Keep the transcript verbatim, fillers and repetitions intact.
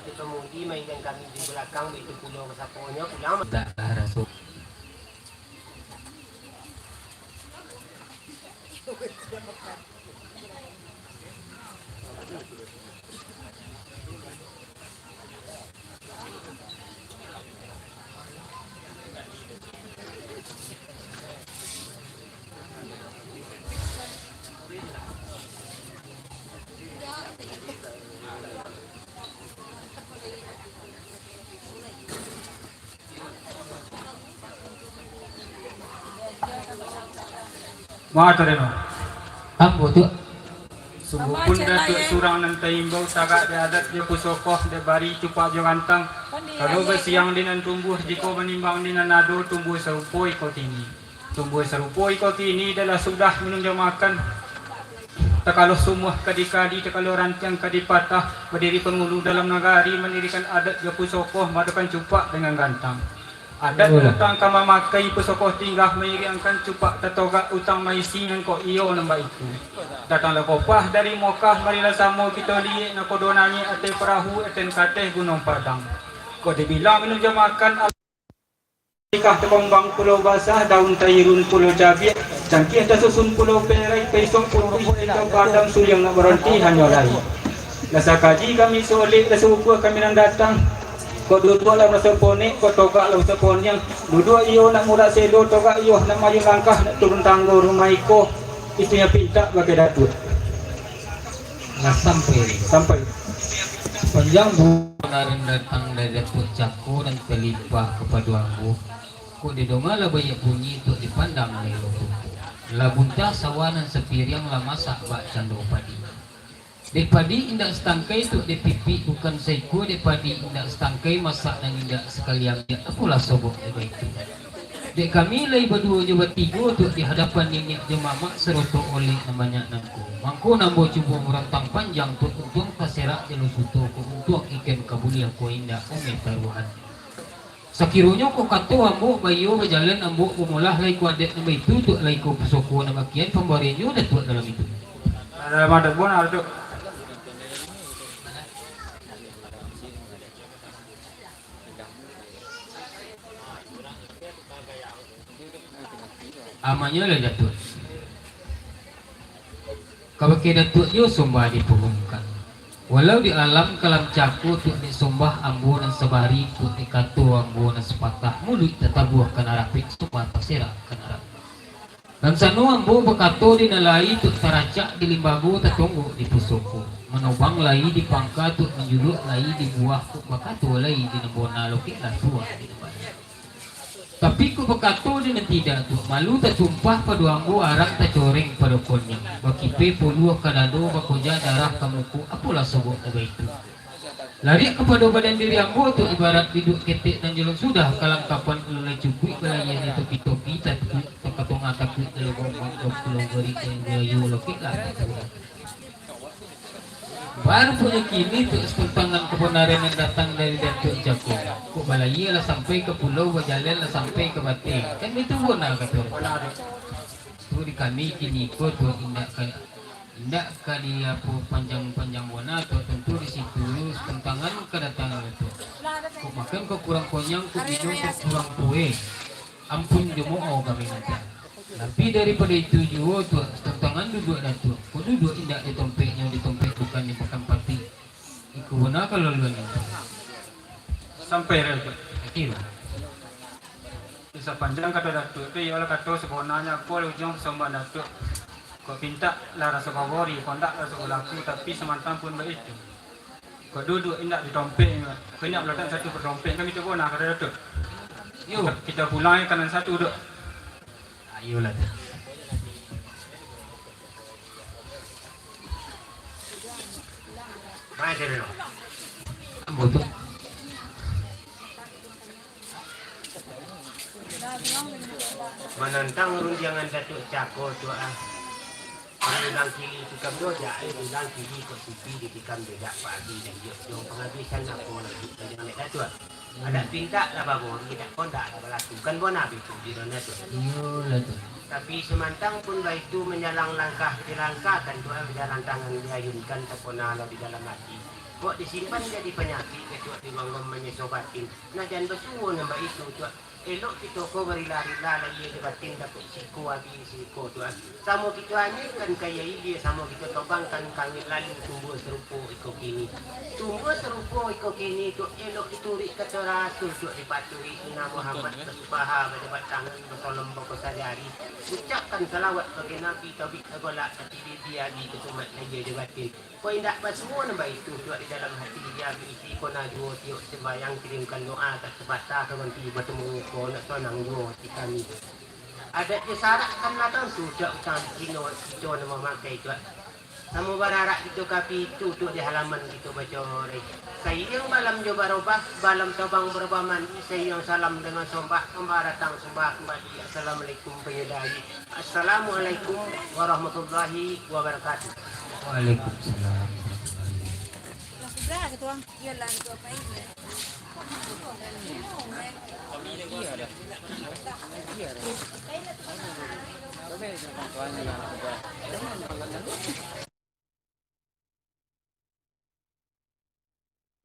Kito mudi mainkan kami di balakang, baitu pulo saponyo pulang. Taklah raso. Maka deno. Ambo tu. Sungguahpun Datuak surang nan taimbau, tagak di adat jo pusoko, dek bari cupak jo gantang. Kalau basiang di nan tumbuah, jikok banimbang di nan ado, tumbuah sarupo iko kini. Tumbuah sarupo iko kini, dalah sudah minum jo makan. Takalo sumuah ka dikali, takalo rantiang ka dipatah, badiri pangulu dalam nagari, mandirikan adat jo pusoko, maadokan cupak dengan gantang. Adat utang ka mamakai, pusoko tingga mairiangkan, cupak tatogak utang maisi, nan kok iyo nan baitu. Datanglah kopah dari Mokah, marilah samo kito liek, nakodo naiak ateh parahu, eten ka ateh Gunuang Padang. Kok dibilang minum jo makan, Ikah takombang pulau basah, daun tairun pulau cabiak, cangkiah tasusun pulau perai, paisuak pulau ijo, padang suliang nak baronti hanyo lai. Lah sakaji kami solek, lah saukua kami nan datang. Kok duduak lah maraso ponek, kok togak lah maraso poniang. Duduak iyo nak murak selo, togak iyo nak mayun langkah, nak turun tanggo rumah iko. Istinyo pintak bagai Datuak. Lah sampai. Sampai. Panjang bu-, Kabaran datang dari Datuak Cako nan talimpah kapado ambo. Kok didonga lah banyak bunyi, tuak dipandang lah ilo tumpuk. Lah buntah sawah nan sapiriang, lah masak bak cando padi. Dek padi indak satangkai, tuak dek pipik bukan saikua, dek padi indak satangkai, masak nan indak sakaliang, indak apolah sobok dek baitu. Dek kami lai baduo jo batigo, tuak di hadapan niniak jo mamak, saroto oleh nan banyak nangko. Mangko nan ambo cubo murantang panjang, tuak untuang taserak jalo suto, kok untuang ikan ka buliah, kok indak umeh taruahan. Sakironyo kok kato ambo baiyo bajalan, ambo bamolah lai ko adaik nan baitu, tuak lai ko pusoko nan bakian, pambariannyo Datuak dalam itu. Dalam adab pun ado. Amanyo lah Datuak. Kabake Datuak juo sombah dipuhunkan. Walau di alam kalam cako, tuak dek sombah ambo nan sabari, tuak dek kato ambo nan sapatah, muluik tatabuah ka nan rapek, sombah taserak ka nan rapek. Nan sano ambo bakato di nan lai, tuak taracak di limbago, tatonggok di pusoko. Manobang lai di pangka, tuak manjuluak lai di buah, tuak bakato lai di nan bona, lokeklah tuah di nan bana. Tapi kok bakato di nan tidak, tuak malu tatumpah pado ambo, arang tacoreng pado konyang. Bakipe puluah ka dado, bakoja darah ka muko, apolah sobok ka baitu. Lariak kapado badan diri ambo, tuak ibarat biduak ketek nan jolong sudah, kalangkapan alun lai cukuik, balayia di topi-topi, tatukuik, takatonga takuik, dalam gombak, dua puluah gari, dan gulayo lokeklah tatulah. Baru punyo kini, tuak, satantangan kabanaran nan datang dari Datuak Cako. Kok balayia lah sampai ka pulau, bajalan lah sampai ka bateh. Kan baitu bona kato. Tu di kami kini ko, tuak, indak ka Indak ka di apo panjang-panjang bona, tuak, tantu di situ satantangan kadatangan, tuak. Kok makan kok kurang konyang, kok minum kok kurang pueh. Ampun jo mo'o kami minta. Labiah daripado itu juo, tuak, satantangan duduak Datuak. Kok duduak indak di tompeknyo, di tompek bukan di pakan pati. Iko bona kalaluan itu. Sampai dah, tuak. Akhir. Sapanjang kato Datuak tu, iyolah kato sabonanyo, apo ujuang pasambahan Datuak. Kok pintak lah raso pabori, kok ndak raso balaku, tapi samantang pun baitu. Kok duduak indak di tompek, kok indak balatak satu pado tompek, kan itu bona kato Datuak. Yo. Kita, kita pulang ka nan satu, Dok. Ayolah, Dok. Main dulu. Ambo tu. Manantang rundiangan Datuak Cako tu, ah. Di ulang kiri tikam dojak, eh, di ulang kiri kok sipi ditikam dojak padi dan jok jong pangabisan apo lagi panjang dek Datuak. Adat pintak lah babori, dak kondak lah balaku. Kan bona baitu di dunia tu. Iyolah tu. Tapi samantang pun baitu, manjalang langkah dilangkahkan tu, eh, bajalan tangan diayunkan, tapona lah di dalam ati. Kok disimpan jadi panyakik, Tuak, di gangguan manyeso batin. Nah, jan basuo nan baitu, Tuak. Elok kito ko barila-rila lahia jo batin, dapek siko abih siko, Tuak. Samo kito anyuikan ka ilia, samo kito tobangkan ka angin, lalu tumbuah sarupo iko kini. Tumbuah sarupo iko kini, Tuak, elok dituruik kato rasul, Tuak, dipatuhi sunnah Muhammad, basupaha, bajabat tangan, basolom, bakosa jari. Ucapkan salawat bagai Nabi, tauhid tagolak, ati di ati, katumat lahia jo batin. Kok indak basuo nan baitu, Tuak, di dalam hati, jan baisi ko nah juo, tiok sumbayang kirimkan doa, tak sabanta ka ganti batemu muko, nak sanang juo ati kami. Adat jo sarak kan lah tantu, Tuak, utang di Cino, kito nan mamakai, Tuak. Samo bararak kito ka pitu, Tuak, di halaman kito bacorai. Saiang balam jo barobah, balam tobang barobah mandi, saiang salam dengan sombah, kamba datang sumbah kumbali. Assalamualaikum, panyudahi. Assalamualaikum warahmatullahi wabarakatuh. Waalaikumsalam warahmatullahi wabarakatuh.